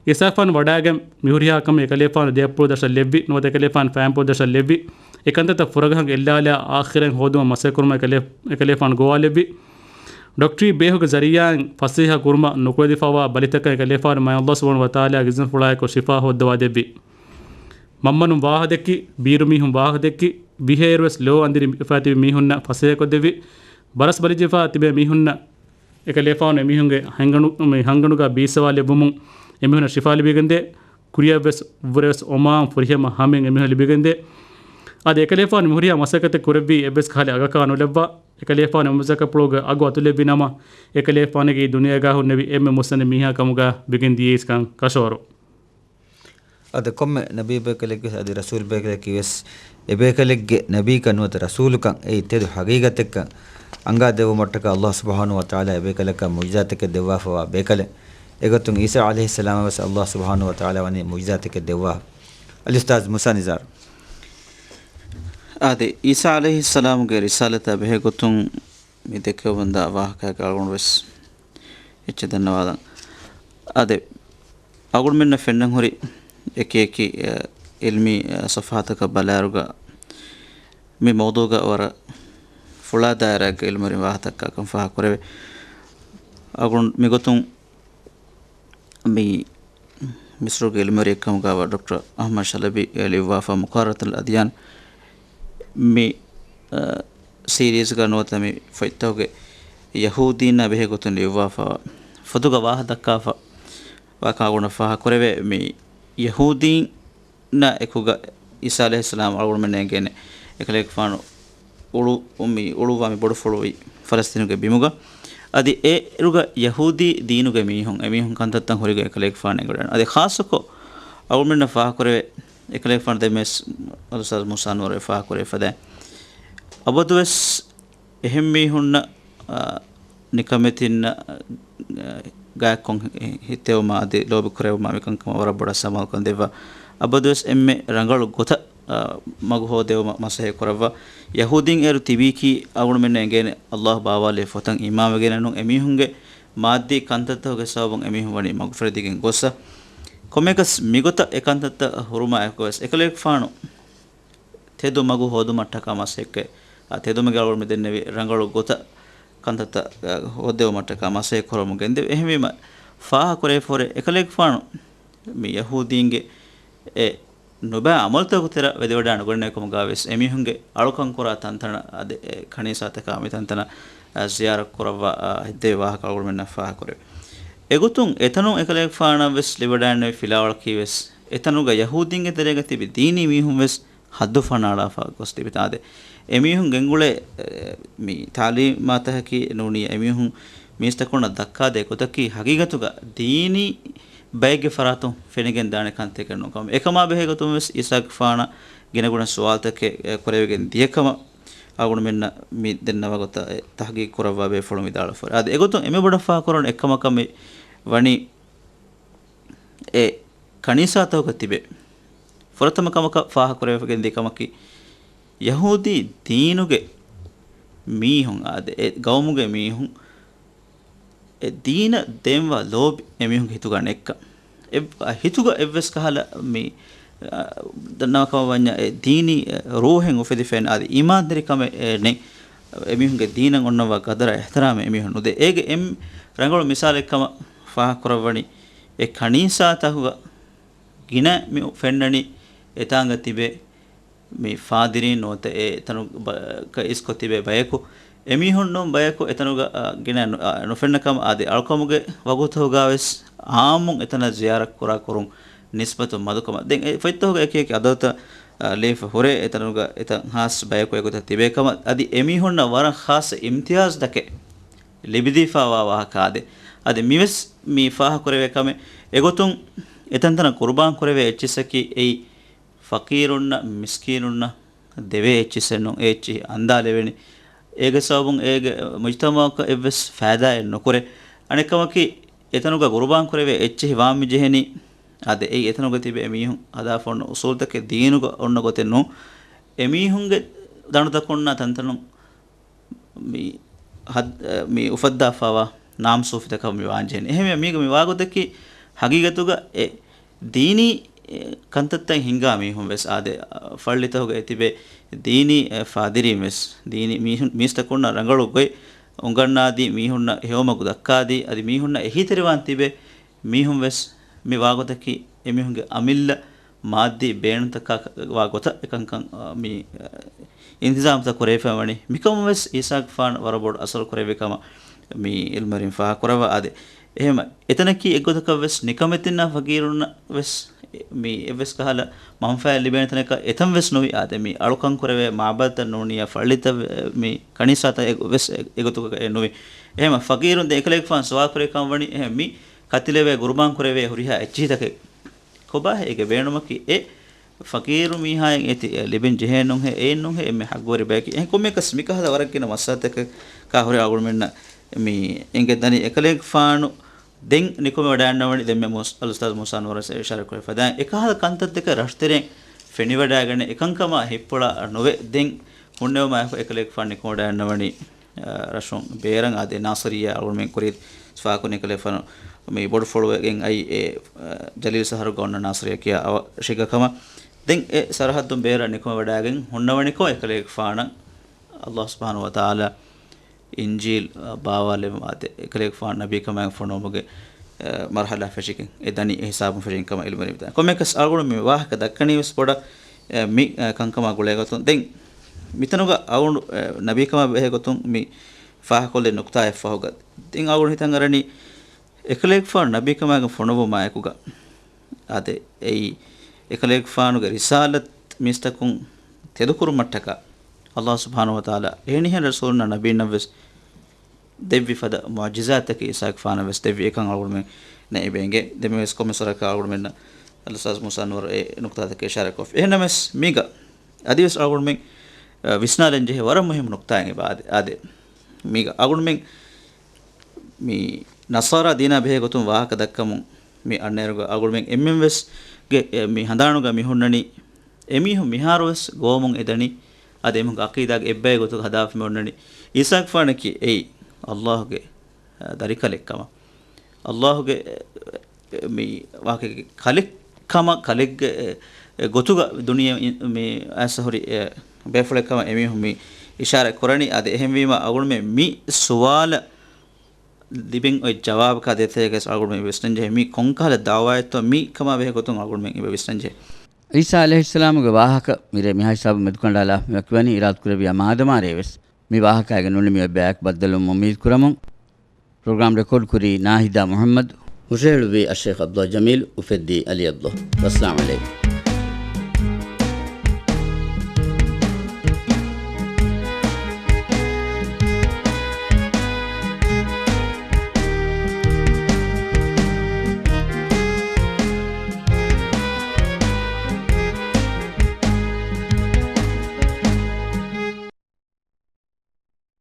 އީސާފާނު ވަޑާގެން މިހުރިހާ ކަމެއް އެކަލޭފާނު ދެއަތްޕުޅު ދަށަށް ލެއްވި، ނުވަތަ އެކަލޭފާނު ފައިންޕުޅު ދަށަށް ލެއްވި، އެކަންތައްތައް ފުރަގަހަށް އެއްލާލާ އާޚިރަތް ހޯދުމަށް މަސައްކަތްކުރުމަށް އެކަލޭ-، އެކަލޭފާނު ގޮވާލެއްވި. ޑޮކްޓަރީ ބޭހުގެ ޒަރީޢާއިން ފަސޭހަ ކުރުމަށް ނުކުޅެދިފަވާ ބަލިތަކަށް އެކަލޭފާނު މާތް ﷲ ސުބްޙާނަހޫ ވަތަޢާލާ އިޒުނަފުޅާއެކު ޝިފާ ހޯއްދަވާ ދެއްވި. މަންމަނުން ވާހަކަދެއްކި، ބީރުމީހުން ވާހަކަދެއްކި، ވިހައިރުވެސް ލޯ އަނދިރި އުފާތިބި މީހުންނަށް ފަސޭހަކޮށްދެއްވި. ބަރަސް ބަލިޖެހިފަ ތިބޭ މީހުންނަށް އެކަލޭފާނު އެމީހުންގެ ހަނގަނޑު-، މި ހަނގަނޑުގަ ބީއްސަވާލެއްވުމުން އެމީހުންނަށް ޝިފާ ލިބިގެންދޭ. ކުރިއަށްވެސް އުއްވަރެވެސް އޮމާން ފުރިހަމަ ހަމައިން އެމީހުން ލިބިގެންދޭ. އަދި އެކަލޭފާނު މިހުރިހާ މަސައްކަތެއް ކުރެއްވީ އެއްވެސް ކަހަލަ އަގަކާ ނުލައްވާ، އެކަލޭފާނު އެމަސައްކަތްޕުޅުގެ އަގު އަތުލެއްވި ނަމަ، އެކަލޭފާނަކީ ދުނިޔޭގަ ހުންނެވި އެންމެ މުއްސަނދި މީހާ ކަމުގަ ވެގެން ދިޔައީސްކަން ކަށަވަރު. އަދި ކޮންމެ ނަބީ ބޭކަލެއްގެ އަދި ރަސޫލް ބޭކަލަކީ ވެސް އެބޭކަލެއްގެ ނަބީކަން ނުވަތަ ރަސޫލުކަން އެއީ ތެދު ހަގީގަތެއްކަން އަނގާ ދެއްވުމަށްޓަކާ ﷲ ސުބްޙާނަހޫ ވަތަޢާލާ އެބޭކަލަކަށް މުޢުޖިޒާތެކެއް ދެއްވާފަވާ ބޭކަލެއް. އެގޮތުން އީސާ ޢަލައިހިއްސަލާމަށް ވެސް ﷲ ސުބްޙާނަހޫ ވަތަޢާލާ ވަނީ މުޢުޖިޒާތެކެއް ދެއްވާ. އަލްއުސްތާޛް މޫސާ ނިޒާރު. އާދެ، އީސާ ޢަލައިހިއްސަލާމުގެ ރިސާލަތާ ބެހޭގޮތުން މި ދެކެވަންދާ ވާހަކައިގަ އަޅުގަނޑު ވެސް އެއްޗެއް ދަންނަވާލަން. އާދެ، އަޅުގަނޑުމެންނަށް ފެންނަން ހުރި އެކި އެކި، އެ، އިލްމީ، އެ، ސަފްޙާތަކަށް ބަލާއިރުގަ މި މައުޟޫގަ ވަރަށް ފުޅާ ދާއިރާގެ އިލްމުވެރިން ވާހަކަ ދައްކާ ކަން ފާހަގަ ކުރެވޭ. އަޅުގަނޑު މިގޮތުން މި މިސްރުގެ އިލްމުވެރިއެއްކަމުގައިވާ ޑޮކްޓަރ އަޙްމަދު ޝަލަބީ ލިޔުއްވާފަ މުޤާރަނަތުލް އަދްޔާން މި، އަ، ސީރީޒްގަ ނުވަތަ މި ފޮތްތަކުގެ ޔަހޫދީންނާ ބެހޭ ގޮތުން ލިޔުއްވާފަ ފޮތުގަ ވާހަ ދައްކާފަ ވާކަން އަޅުގަނޑަށް ފާހަގަ ކުރެވޭ. މި ޔަހޫދީންނާ އެކުގަ އީސާ ޢަލައިހިއްސަލާމް އަޅުގަނޑުމެންނަށް އެނގޭނެ އެކަލޭގެފާނު އުޅު-، މި އުޅުއްވާ މި ބޮޑުފުޅުވި ފަލަސްތީނުގެ ބިމުގަ. އަދި އޭރުގަ ޔަހޫދީ ދީނުގެ މީހުން، އެމީހުން ކަންތައްތައް ހުރިގޮތް އެކަލޭގެފާނު އެނގިވަޑައިގަންނަވާ. އަދި ޚާއްޞަކޮށް އަޅުގަނޑުމެންނަށް ފާހަގަކުރެވޭ، އެކަލޭގެފާނު ދެންވެސް އަލްއުސްތާޛް މޫސާ ނޫރު ފާހަގަކުރެވިފަދައިން. އަބަދުވެސް އެހެން މީހުންނަށް، އާ، ނިކަމެތިންނަށް، އާ، ގާތްކޮން ހި-، ހިތެއްވުމާ އަދި ލޯބި ކުރެވުމާ މިކަންކަމަށް ވަރަށް ބޮޑަށް ސަމާލުކަން ދެއްވާ. އަބަދުވެސް އެންމެ ރަނގަޅު ގޮތަށް، އާ، މަގު ހޯދެވުމަށް މަސައްކަތް ކުރައްވާ. ޔަހޫދީން އޭރު ތިބީކީ އަޅުގަނޑުމެންނަށް އެނގޭނެ ﷲ ބާވާލި ފޮތަށް އީމާންވެގެން ނޫން، އެމީހުންގެ މާއްދީ ކަންތައްތަކުގެ ސަބަބުން އެމީހުން ވަނީ މަގުފުރެދިގެން ގޮއްސަ. ކޮންމެއަކަސް މިގޮތަށް އެ ކަންތައްތައް ހުރުމާ އެކުވެސް އެކަލޭގެފާނު ތެދު މަގު ހޯދުމަށްޓަކާ މަސައްކަތް، އާ، ތެދުމަގެއަށް އަޅުގަނޑު މި ދެންނެވި ރަނގަޅު ގޮތަށް ކަންތައްތައް، އާ، ހޯދެވުމަށްޓަކާ މަސައްކަތް ކުރަމުން ގެންދެވި. އެހެންވީމަ، ފާހަގަ ކުރެވިފަހުރެ އެކަލޭގެފާނު މި ޔަހޫދީންގެ އެ ނުބައި އަމަލުތަކުގެ ތެރެއަށް ވެދެވަޑާން ނުގަނެވޭ ކަމުގައިވެސް އެމީހުންގެ އަޅުކަން ކުރާ ތަންތަނަށް އަދި އެ ކަނީސާތަކާ މި ތަންތަނަށް، އާ، ޒިޔާރަތް ކުރައްވާ، އާ، ހެއްދެވި ވާހަކަ އަޅުގަނޑުމެންނަށް ފާހަގަކުރެވޭ. އެގޮތުން އެތަނުން އެކަލޭގެފާނަށްވެސް ލިބިވަޑައިގެންނެވި ފިލާވަޅަކީވެސް އެތަނުގަ ޔަހޫދީންގެ ތެރޭގަ ތިބި ދީނީ މީހުންވެސް ހައްދު ފަނާޅާފަ ގޮސް ތިބިތާ. އާދެ، އެމީހުން ގެންގުޅޭ، އެ، މި ތާލީމާތަކަކީ ނޫނީ އެމީހުން މީސްތަކުންނަށް ދައްކާދޭ ގޮތަކީ ހަގީގަތުގަ ދީނީ ބައެއްގެ ފަރާތުން ފެނިގެން ދާނެ ކަންތަކެއް ނޫން ކަމަށް. އެކަމާ ބެހޭ ގޮތުން ވެސް އީސާގެފާނަށް ގިނަގުނަ ސުވާލުތަކެއް، އެ، ކުރެވިގެން ދިޔަކަމަށް އަޅުގަނޑުމެންނަށް މި ދެންނަވާ ގޮތަށް، އެ، ތަހްގީގު ކުރައްވާ ބޭފުޅުން ވިދާޅުވެފަ. އާދެ، އެގޮތުން އެންމެ ބޮޑަށް ފާހަގަކުރަން އެއްކަމަކަށް މި ވަނީ އެ ކަނީސާތަކުގަ ތިބޭ. ފުރަތަމަ ކަމަކަށް ފާހަގަކުރެވިގެންދިޔަ ކަމަކީ، ޔަހޫދީ ދީނުގެ މީހުން އާދެ، އެ ގައުމުގެ މީހުން އެ ދީނަށް ދޭންވާ ލޯބި އެމީހުންގެ ހިތުގަ ނެތްކަން. އެ ހިތުގަ އެއްވެސް ކަހަލަ މި، އާ، ދަންނަވާކަމަށް ވަންޏާ އެ ދީނީ، އެ، ރޫހެއް އުފެދިފައި އާދެ، އީމާންތެރިކަމެއް، އެ، ނެތް. އެމީހުންގެ ދީނަށް އޮންނަވާ ގަދަރާ އިޙްތިރާމެއް އެމީހުން ނުދޭ. އޭގެ އެން ރަނގަޅު މިސާލެއްކަމަށް ފާހަގަކުރައްވަނީ، އެ ކަނީސާތަކުގަ ގިނަ މި ފެންނަނީ އެތާނގަ ތިބޭ މި ފާދިރީން ނުވަތަ އެ އެތަނު ބަ-، ކަ އިސްކޮށް ތިބޭ ބަޔަކު، އެމީހުން ނޫން ބަޔަކު އެތަނުގަ، އަ، ގިނަ ނު-، އަ، ނުފެންނަ ކަމަށް އާދެ، އަޅުކަމުގެ ވަގުތުގަވެސް އާއްމުން އެތަނަށް ޒިޔާރަތް ކުރާ ކުރުން ނިސްބަތު މަދުކަމަށް. ދެން އެ ފޮތްތަކުގަ އެކި އެކި އަދަދުތައް، އަ، ލިޔެފަ ހުރޭ، އެތަނުގަ އެތައް ހާސް ބަޔަކު އެގޮތަށް ތިބޭ ކަމަށް، އަދި އެމީހުންނަށް ވަރަށް ޚާއްޞަ އިމްތިޔާޒްތަކެއް ލިބިދީފާވާ ވާހަކަ އާދެ. އަދި މިވެސް މި ފާހަގަކުރެވޭ ކަމެއް. އެގޮތުން އެތަންތަނަށް ޤުރުބާން ކުރެވޭ އެއްޗިއްސަކީ އެއީ ފަޤީރުންނަށް، މިސްކީނުންނަށް ދެވޭ އެއްޗިއްސެއް ނޫން. އެ އެއްޗިހި އަންދާލެވެނީ. އޭގެ ސަބަބުން އޭގެ މުޖްތަމަޢަކަށް އެއްވެސް ފައިދާއެއް ނުކުރޭ. އަނެއްކަމަކީ، އެތަނުގަ ގުރުބާން ކުރެވޭ އެއްޗެހި ވާން މި ޖެހެނީ، އާދެ، އެއީ އެތަނުގަ ތިބޭ މީހުން ހަދާފަ އޮންނަ އުސޫލުތަކެއް ދީނުގަ އޮންނަ ގޮތެއް ނޫން. އެމީހުންގެ ދަނޑުތަކުންނާ ތަންތަނުން މި ހަދް-، މި އުފައްދާފައިވާ ނާމްސޫފިތަކަށް މި ވާންޖެހެނީ. އެހެންވެ، މީގަ މި ވާގޮތަކީ ހަގީގަތުގަ އެ ދީނީ، އެ، ކަންތައްތައް ހިންގާ މީހުން ވެސް އާދެ، އަ، ފައްޅިތަކުގައި ތިބޭ ދީނީ، އެ، ފާދިރީން ވެސް، ދީނީ މީހުން، މީސްތަކުންނަށް ރަނގަޅު ގޮތް އުނގަންނާދީ، މީހުންނަށް ހެޔޮމަގު ދައްކާދީ، އަދި މީހުންނަށް އެހީތެރިވާން ތިބޭ މީހުން ވެސް މި ވާގޮތަކީ އެމީހުންގެ އަމިއްލަ މާއްދީ ބޭނުންތަކާ ވާ ގޮތަށް އެކަންކަން، އަ، މި، އަ، އިންތިޒާމްތައް ކުރެވިފައި ވަނީ. މިކަމުން ވެސް އީސާގެފާނު ވަރަށް ބޮޑު އަސަރު ކުރެއްވި ކަމަށް މި އިލްމުވެރިން ފާހަގަކުރައްވާ އާދެ. އެހެމަ އެތަނަކީ އެއްގޮތަކަށް ވެސް ނިކަމެތިންނާ ފަގީރުންނަށް ވެސް މި އެއްވެސް ކަހަލަ މަންފާއެއް ލިބޭނެ ތަނަކަށް އެތަން ވެސް ނުވި އާދެ. މި އަޅުކަން ކުރެވޭ މާބަދަތައް ނޫނިއްޔާ ފައްޅިތައް މި ކަނިސާތައް އެ-، ވެސް އެ-، އެގޮތުގަ އެ ނުވި. އެހެމަ ފަގީރުން ދެން އެކަލޭގެފާނު ސުވާލު ކުރެވި ކަމަށް ވަނީ އެހެން މި ކަތިލެވޭ ގުރުބާން ކުރެވޭ ހުރިހާ އެއްޗިހިތަކެއް ކޮބާހޭ އޭގެ ބޭނުމަކީ؟ އެ ފަގީރު މީހާއަށް އޭތި ލިބެން ޖެހޭ ނޫންހޭ، އެއިން ނޫންހޭ އެންމެ ހައްގުވެރި ބަޔަކީ. އެހެން ކޮންމެއަކަސް މިކަހަލަ ވަރަށް ގިނަ މައްސަލަތަކަކާ ހުރެ އަޅުގަނޑުމެންނަށް މި އެނގެން ދަނީ އެކަލޭގެފާނު ދެން ނިކުމެވަޑައިގަންނަވަނީ. ދެންމެ މުސް-، އަލްއުސްތާޛު މޫސާ ނުވަރު ވެސް އިޝާރާތް ކުރެފަ ދާން އެކަހަލަ ކަންތައްތަކެއް ރަށުތެރެއިން ފެނިވަޑައިގަނެ އެކަންކަމާ ހިތްޕުޅާ ނުވެ ދެން ހުންނެވުމާއެކު އެކަލޭގެފާނު ނިކުމެވަޑައިގަންނަވަނީ. އަ، ރަށުން ބޭރަށް އާދެ، ނާޞިރިއްޔާ އަޅުގަނޑުމެން ކުރި ސުފާކު ނިކަލޭފާނު މި ބޮޑުފުޅުވެގެން އައި އެ، އަ، ޖަލީލު ސަހަރުގަ އޮންނަ ނާޞިރިއްޔާ ކިޔާ އަވަށިގަ ކަމަށް. ދެން އެ ސަރަހައްދުން ބޭރަށް ނިކުމެވަޑައިގެން ހުންނަވަނިކޮށް އެކަލޭގެފާނަށް އަލްލާހު ސުބްޙާނަހު ވަތަޢާލާ އިންޖީލް، އަ، ބާވާލެވުމާ އާދެ، އެކަލޭގެފާނު ނަބީކަމާއި ފޮނުވުމުގެ، އަ، މަރުޙަލާ ފެށިގެން އެ ދަނީ އެ ހިސާބުން ފެށިގެން ކަމަށް އިލްމުވެރިން ވިދާޅުވި. ކޮންމެއަކަސް އަޅުގަނޑު މި ވާހަކަ ދައްކަނީ ވެސް ބޮޑަށް، އަ، މި، އަ، ކަންކަމާ ގުޅޭގޮތުން. ދެން މިތަނުގަ އަޅުގަނޑު، އަ، ނަބީކަމާ ބެހޭ ގޮތުން މި ފާހަގަކޮށްލި ނުކުތާއެއް ފަހުގަ، ދެން އަޅުގަނޑު ހިތަށް އަރަނީ، އެކަލޭގެފާނު ނަބީކަމާގެ ފޮނުވުމާއެކުގަ، އާދެ، އެއީ އެކަލޭގެފާނުގެ ރިސާލަތް މީސްތަކުން ތެދުކުރުމަށްޓަކާ، އަލްލާހު ސުބްޙާނަހު ވަތަޢާލާ އެހެނިހެން ރަސޫލުންނާ ނަބީންނަށްވެސް ދެއްވި ފަދަ މުޢުޖިޒާތަކީ އީސާގެފާނަށް ވެސް ދެއްވި އެކަން އަޅުގަނޑުމެންނަށް އެބަ އެނގޭ. ދެންމެވެސް ކޮންމެސް ވަރަކަށް އަޅުގަނޑުމެންނަށް އަލްއުސްތާޛު މޫސާ ނުވަރު އެ ނުކުތާތަކަށް އިޝާރާތްކޮށްފި. އެހެންނަމަވެސް މީގަ އަދިވެސް އަޅުގަނޑުމެން، އަ، ވިސްނާލަން ޖެހޭ ވަރަށް މުހިއްމު ނުކުތާއެއް އެބަ އާދެ. އާދެ، މީގަ އަޅުގަނޑުމެން މި ނަޞާރާ ދީނާ ބެހޭ ގޮތުން ވާހަކަ ދައްކަމުން މި އަންނައިރުގަ އަޅުގަނޑުމެން އެންމެން ވެސް ގެ، އެ، މި ހަނދާނުގަ މި ހުންނަނީ އެމީހުން މިހާރުވެސް ގޮވަމުން އެދަނީ، އަދި އެމީހުންގެ އަޤީދާގެ އެއްބަޔަށް ގޮތުގަ ހަދާފަ މި އޮންނަނީ، އީސާގެފާނަކީ އެއީ އައްލާހުގެ، އަ، ދަރިކަލެއްކަމަށް. އައްލާހުގެ، އެ، މި ވާހަކަ ކަލެއްކަމަށް، ކަލެއްގެ، އެ، އެ، ގޮތުގަ ދުނިޔެ މި އައިސް ހުރި، އެ، ބޭފުޅެއްކަމަށް އެމީހުން މި އިޝާރާތް ކުރަނީ. އަދި އެހެންވީމަ އަޅުގަނޑުމެން މި ސުވާލަށް ލިބެން އޮތް ޖަވާބަކާ ދޭތެރޭގަ އަޅުގަނޑުމެން ވިސްނަންޖެހޭ. މީ ކޮންކަހަލަ ދަޢުވާއެއްތޯ މީ ކަމާ ބެހޭ ގޮތުން އަޅުގަނޑުމެން އެބަ ވިސްނަންޖެހޭ. ޢީސާ ޢަލައިހިއްސަލާމުގެ ވާހަކަ މިރޭ މިހާ ހިސާބުން މެދުކަނޑާލާ މިވަކިވަނީ އިރާދަކުރެއްވިޔާ މާދަމާ ރޭވެސް. މި ވާހަކައިގެ ނޫނީ މި އޮތް ބަޔާއެކު ބައްދަލުވުމަށް އުއްމީދު ކުރަމުން. ޕްރޮގްރާމް ރެކޯޑް ކުރީ ނާހިދާ މުޙައްމަދު، ހުށަހެޅުއްވީ އައްޝައިޚް ޢަބްދުﷲ ޖަމީލު، އުފެއްދީ ޢަލީ ޢަބްދުﷲ. ވައްސަލާމް ޢަލައިކުމް.